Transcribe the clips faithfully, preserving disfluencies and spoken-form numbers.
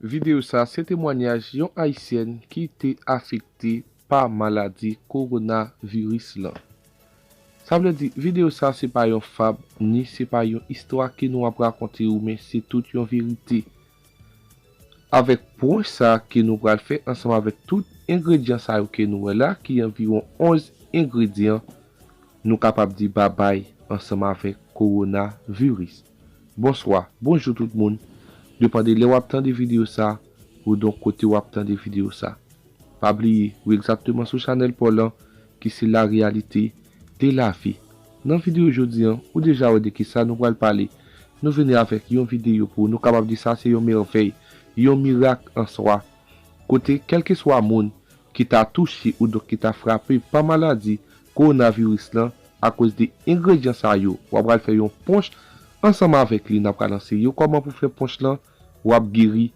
Videyo sa se temwanyaj yon Ayisyèn ki te afekte pa maladi kowonaviris lan. Sa vle di, videyo sa se pa yon fab, ni se pa yon istwa ke nou ap rakonte ou, men se tout yon verite. Avèk pwonch sa ke nou pral fè ansanm avèk tout engredyan sa yo ke nou wè la, ki anviwon onz engredyan, nou kapab di babay ansanm avèk kowonaviris. Bonswa, bonjou tout moun. Depann de lè w ap tande videyo sa, ou donk kote w ap tande videyo sa. Pa bliye, ou egzakteman sou chanèl pa w lan, ki se La Réalité de la Vie. Nan videyo jodi an, ou deja wè de kisa nou pral pale. Nou vini avèk yon videyo pou nou kapab di sa se yon mèvèy, yon mirak an swa. Kote, kèlkeswa moun ki ta touche ou donk ki ta frape pa maladi kowonaviris lan, akoz de engredyan sa yo, w ap pral fè yon pwonch ansanm avèk li. N ap pral anseye w kòman pou fè pwonch lan, w ap geri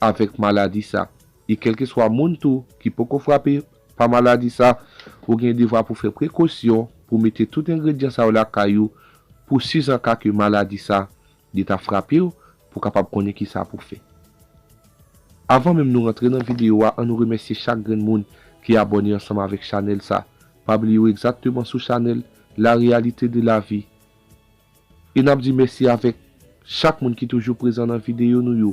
avèk maladi sa. E kèlkeswa moun tou ki poko frape pa maladi sa, ou gen devwa pou fè prekosyon, pou mete tout engredyan sa yo lakay ou, pou sizanka ke maladi sa, li ta frape w, pou kapab konnen kisa pou fè. Avan menm nou rantre nan videyo a, ann nou remèsye chak grenn moun ki abòne ansanm avèk chanèl sa. Pa bliye w egzakteman sou chanèl La Réalité de la Vie. E n ap di mèsi avèk chak moun ki toujou prezan nan videyo nou yo.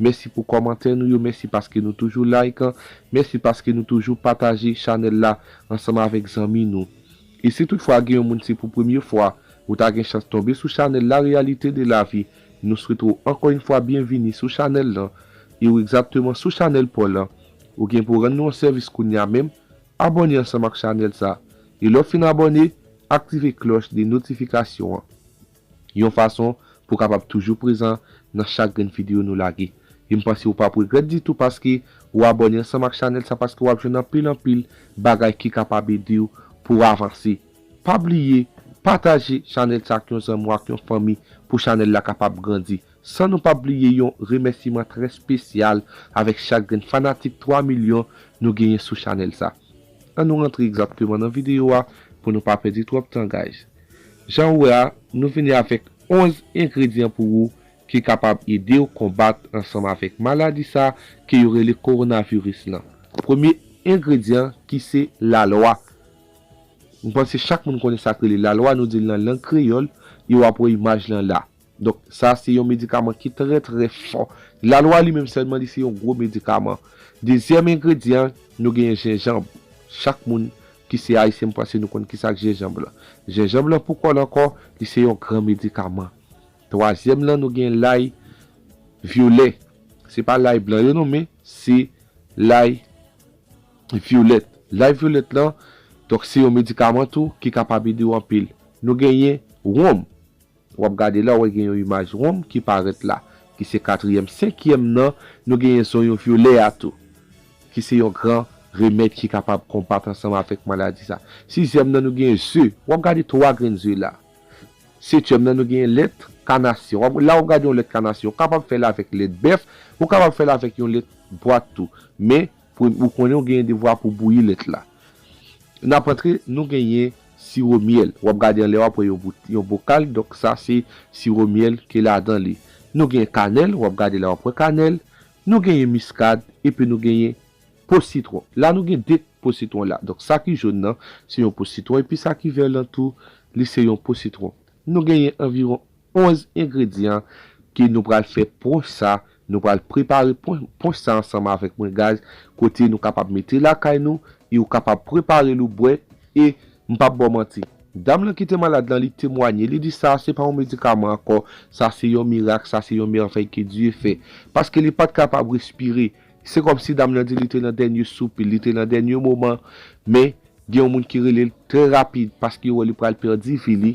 Mèsi pou kòmantè nou yo, mèsi paske nou toujou like, mèsi paske nou toujou pataje chanèl la ansanm avèk zanmi nou. E si toutfwa gen yon moun se pou premye fwa ou ta gen chans tonbe sou chanèl La Réalité de la Vie, nou swete w ankò yon fwa byenvini sou chanèl lan. E w egzakteman sou chanèl pa w lan. Ou gen pou rann nou yon sèvis kounye a menm, abòne ansanm ak chanèl sa. E lè w fin abòne, aktive klòch de notifikasyon an. Yon fason pou w kapab toujou prezan nan chak grenn videyo nou lage. E m panse w p ap regrèt ditou paske w abòne ansanm ak chanèl sa, paske w ap jwenn anpil anpil bagay ki kapab ede w pou w avanse. Pa bliye pataje chanèl sa ak yon zanmi w, ak yon fanmi, pou chanèl la kapab grandi. San nou pa bliye yon remèsiman trè espesyal avèk chak grenn fanatik twa milyon nou genyen sou chanèl sa. Ann nou rantre egzakteman nan videyo a pou nou pa pèdi twòp tan, guys. Jan ou wè a, nou vini avèk onz engredyan pou ou ki kapab ede w konbat ansanm avèk maladi sa ke yo rele kowonaviris lan. Premye engredyan ki se lalwa. M panse chak moun konnen sa k rele lalwa, nou di l nan lang kreyòl, e w ap wè imaj lan la. Donk, sa se yon medikaman ki trè, trè fò. Lalwa li menm sèlman, li se yon gwo medikaman. Dezyèm engredyan, nou genyen jenjanm. Chak moun ki se ayisyen, m panse nou konn kisa k jenjanm lan. Jenjanm lan pou kò l ankò, li se yon gran medikaman. Twazyèm lan, nou genyen lay vyolè. Se pa lay blan yo non, men se lay vyolèt. Lay vyolèt lan, donk se yon medikaman tou ki kapab ede w anpil. Nou genyen wonm. W ap gade la, w ap gen yon imaj wonm ki parèt la, ki se katriyèm. Senkyèm nan, nou genyen zonyon vyolè a tou, ki se yon gran remèd ki kapab konbat ansanm avèk maladi sa. Sizyèm nan, nou genyen ze. W ap gade twa grenn ze la. Setyèm nan, nou genyen lèt kanasyon. W ap, la, w ap gade yon lèt kanasyon. Ou kapab fè l avèk lèt bèf, ou kapab fè l avèk yon lèt bwat tou. Men, pou, ou konnen w genyen devwa pou bouyi lèt la. N ap antre, nou genyen siwo myèl. W ap gade anlè, w ap wè yon bout, yon bokal. Donk, sa se siwo myèl ki ladan li. Nou genyen kanèl, w ap gade la, w ap wè kanèl. Nou genyen miskad, epi nou genyen po sitwon. La, nou gen de po sitwon la. Donk, sa ki jòn nan, se yon po sitwon, epi sa ki vè lan tou, li se yon po sitwon. Nou genyen anviwon onz engredyan ke nou pral fè pwonch sa, nou pral prepare pwon-, pwonch sa ansanm avèk mwen, guys, kote nou kapab mete lakay nou, e ou kapab prepare l ou bwè, e m p ap ba w manti. Dam lan ki te malad lan, li temwanye, li di sa se pa yon medikaman ankò, sa se yon mirak, sa se yon mèvèy ke Dye fè. Paske li pa t kapab respire. Se kòmsi dam lan di li te nan dènye soupi, li te nan dènye moman, men gen yon moun ki rele l trè rapid, paske yo wè li pral pèdi vi li.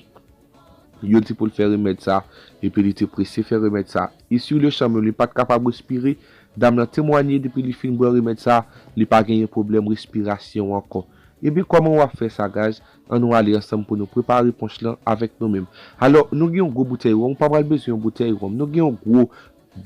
Yo di pou l fè remèd sa, epi li te prese fè remèd sa. E sur le champ menm, li pa t kapab respire. Dam lan temwanye, depi li fin bwè remèd sa, li pa genyen pwoblèm respirasyon ankò. Ebyen, kòman w ap fè sa, guys? Ann nou ale ansanm pou nou prepare pwonch lan avèk nou menm. Alò, nou gen yon gwo boutèy wonm, ou pa pral bezwen yon boutèy wonm. Nou gen yon gwo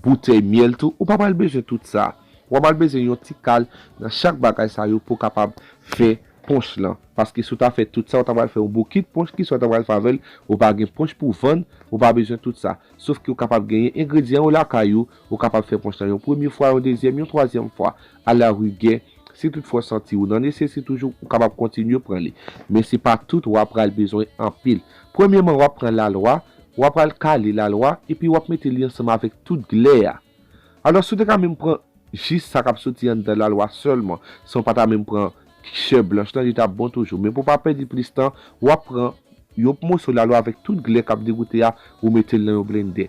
boutèy myèl tou, ou pa pral bezwen tout sa. W a pral bezwen yon ti kal nan chak bagay sa yo pou w kapab fè ponch lan. Paske si w ta fè tout sa, ou ta pral fè yon bokit ponch, kisa w ta pral fè avè l? Ou pa gen ponch pou vann, ou pa bezwen tout sa. Sof ke ou kapab genyen engredyan yo lakay ou, ou kapab fè ponch lan yon premye fwa, yon dezyèm, yon twazyèm fwa. Alarigè, si toutfwa w santi w nan nesesite toujou, ou kapab kontinye pran li. Men se pa tout w ap pral bezwen anpil. Premyèman, w ap pran lalwa, w ap pral kale lalwa, epi w ap mete li ansanm avèk tout glè a. Alò, si w te ka menm pran jis sa k ap soti anndan lalwa sèlman, san w pa ta menm pran chè blanch lan, li t ap bon toujou. Men pou w pa pèdi plis tan, w ap pran yon moso lalwa avèk tout glè k ap degoute a, ou mete l nan yon blendè.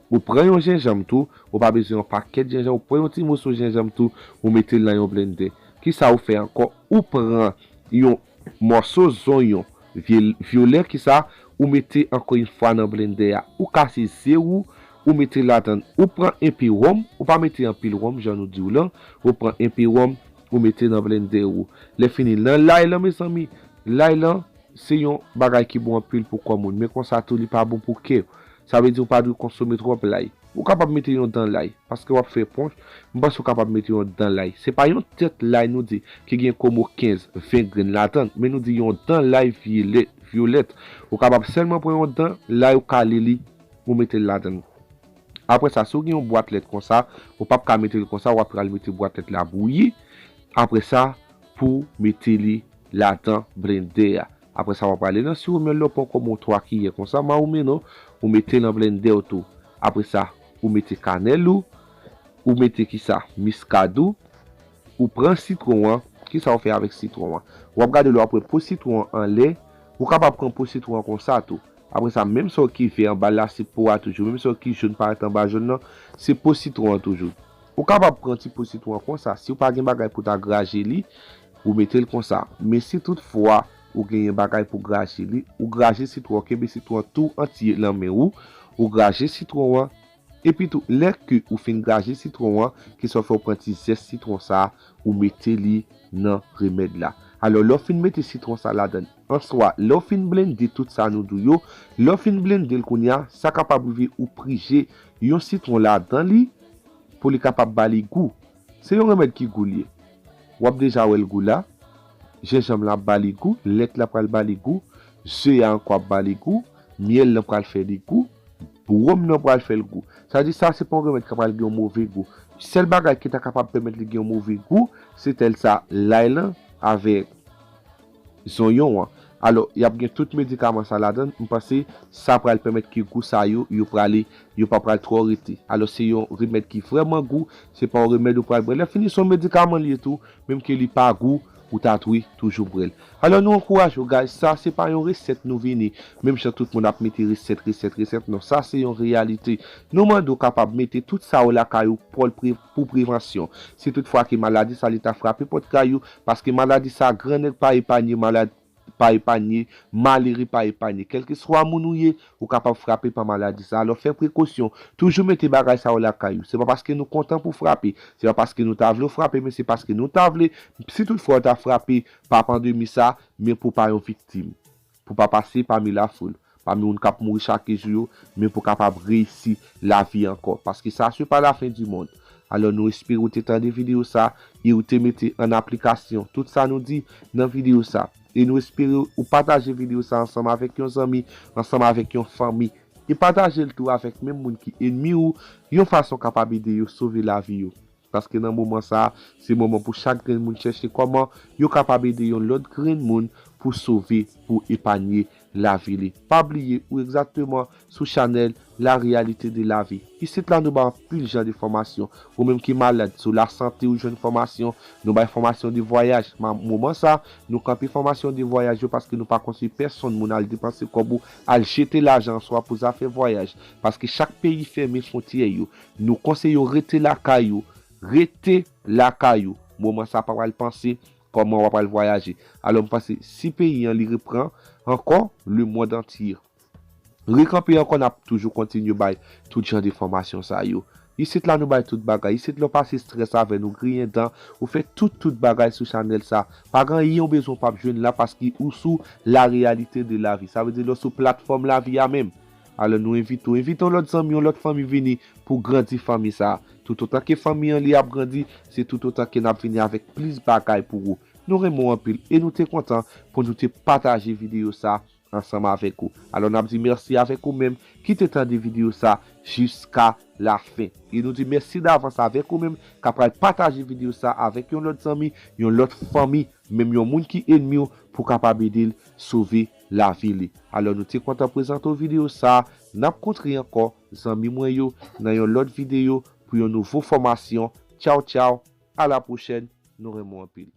Ou pran yon jenjanm tou, ou pa bezwen yon pakèt jenjanm, ou pran yon ti moso jenjanm tou, ou mete l nan yon blendè. Kisa ou fè ankò? Ou pran yon mòso zonyon vye-, vyolè, kisa ou mete ankò yon fwa nan blendè a. Ou kase ze ou, ou mete ladann. Ou pran enpe wonm, ou pa mete anpil wonm, jan nou di w lan, ou pran enpe wonm, ou mete nan blendè ou. Lè fini, nan lay lan, mezanmi, lay lan, se yon bagay ki bon anpil pou kò moun, men konsa tou, li pa bon pou kè. Sa vle di ou pa dwe konsome twòp lay. Ou kapab mete yon dan lay, paske w ap fè ponch, m panse ou kapab mete yon dan lay. Se pa yon tèt lay nou di, ki gen komo kenz, ven grenn ladann, men nou di yon dan lay vyolè-, vyolèt. Ou kapab sèlman pran yon dan lay, ou kale li, ou mete l ladann. Apre sa, si w gen yon bwat lèt konsa, ou p ap ka mete l konsa, w ap pral mete bwat lèt la bouyi. Apre sa, pou mete li ladan blendè a. Apre sa, w ap prale nan siwo myèl la, w pran kòm yon twa kiyè konsa, mawoumenon, ou mete nan blendè w tou. Apre sa, ou mete kanèl ou, ou mete kisa? Miskad ou, ou pran sitwon an, kisa w fè avèk sitwon an? W ap gade lè w ap wè po sitwon an anlè, ou kapab pran po sitwon an konsa tou. Apre sa, menm sa w ki vè anba l la, se po a toujou. Menm sa w ki jòn parèt anba jòn nan, se po sitwon an toujou. Ou kapab pran ti po sitwon an konsa. Si w pa gen bagay pou w ta graje li, ou mete l konsa. Men si toutfwa ou genyen bagay pou graje li, ou graje sitwon an, kenbe sitwon an tou antye nan men ou, ou graje sitwon an, epi tou, lè ke ou fin graje sitwon an, kisa w fè, ou pran ti zès sitwon sa a, ou mete li nan remèd la. Alò, lè w fin mete sitwon sa ladann, answa, lè w fin blende tout sa nou di w yo, lè w fin blende l kounye a, sa kapab rive ou prije yon sitwon ladan li pou li kapab ba li gou. Se yon remèd ki gou li ye. W ap deja wè l gou la, jenjanm la ap ba li gou, lèt la pral ba li gou, ze a ankò ap ba li gou, myèl lan pral fè li gou, wonm nan pral fè l gou. Sa di sa, se pa yon remèd k pral gen yon move gou. Sèl bagay ki ta kapab pèmèt li gen yon move gou, se tèl sa, lay lan avèk zonyon an. Alò, y ap gen tout medikaman sa ladann, m panse sa pral pèmèt ke gou sa yo, yo prale, yo pa pral twò rete. Alò, se yon remèd ki vrèman gou, se pa yon remèd ou pral bwè. Lè fini, se yon medikaman li ye tou, menm ke li pa gou, ou ta dwe toujou bwè l. Alò, nou ankouraje w, guys, sa se pa yon resèt nou vini, menm jan tout moun ap mete resèt, resèt, resèt, non, sa se yon reyalite. Nou mande w kapab mete tout sa w lakay ou pou pre-, pou prevansyon. Si toutfwa ke maladi sa li ta frape pòt kay ou, paske maladi sa, grannèg pa epanye, malad-, pa epanye, malere pa epanye. Kèlkeswa moun ou ye, ou kapab frape pa maladi sa. Alò, fè prekosyon. Toujou mete bagay sa yo lakay ou. Se pa paske nou kontan pou frape. Se pa paske nou ta vle w frape, men se paske nou ta vle, si toutfwa w ta frape pa pandemi sa, men pou w pa yon viktim. Pou w pa pase pami lafoul, pami moun k ap mouri chak jou yo, men pou w kapab reyisi lavi ankò. Paske sa, se pa la fen di mond. Alò, nou espere w te tande videyo sa e w te mete an aplikasyon tout sa nou di nan videyo sa. E nou espere ou pataje videyo sa ansanm avèk yon zanmi, ansanm avèk yon fanmi. E pataje l tou avèk menm moun ki enmi ou, yon fason kapab ede yo sove lavi yo. Paske nan moman sa a, se moman pou chak grenn moun chèche kòman yo kapab ede yon lòt grenn moun pou sove, pou epanye lavi li. Pa bliye, ou egzakteman sou chanèl La Réalité de la Vie. Isit la, nou bay anpil jan de fòmasyon. Ou menm ki malad, sou lasante, ou jwenn fòmasyon. Nou bay fòmasyon de vwayaj. Ma-, moman sa, nou kanpe fòmasyon de vwayaj yo paske nou pa konseye pèsonn moun al depanse kòb ou, al jete lajan an swa pou zafè vwayaj. Paske chak peyi fèmen fwontyè yo. Nou konseye w rete lakay ou. Rete lakay ou. Moman sa, pa pral panse kòman w ap al vwayaje. Alò, m panse, si peyi an li repran ankò, le monde entier rekanpe ankò, n ap toujou kontinye bay tout jan de fòmasyon sa yo. Isit la, nou bay tout bagay. Isit la, w pase estrès avè nou, griyen dan, ou fè tout, tout bagay sou chanèl sa. Pa gen anyen w bezwen w p ap jwenn la, paske ou sou La Réalité de la Vie. Sa vle di, lè w sou platfòm lavi a menm. Alò, nou envite w, envite yon lòt zanmi, yon lòt fanmi vini pou grandi fanmi sa a. Toutotan ke fanmi an li ap grandi, se toutotan ke n ap vini avèk plis bagay pou ou. Nou renmen w anpil e nou te kontan pou nou te pataje videyo sa ansanm avèk ou. Alò n ap di mèsi avèk ou menm ki te tande videyo sa jiska lafen. E nou di mèsi davans avèk ou menm k ap pral pataje videyo sa avèk yon lòt zanmi, yon lòt fanmi, menm yon moun ki enmi w pou kapab ede l sove lavi li. Alò nou te kontan prezante w videyo sa. N ap kontre ankò zanmi mwen yo nan yon lòt videyo pou yon nouvo fòmasyon. Tchaw tchaw, a la pwochèn, nou renmen w anpil.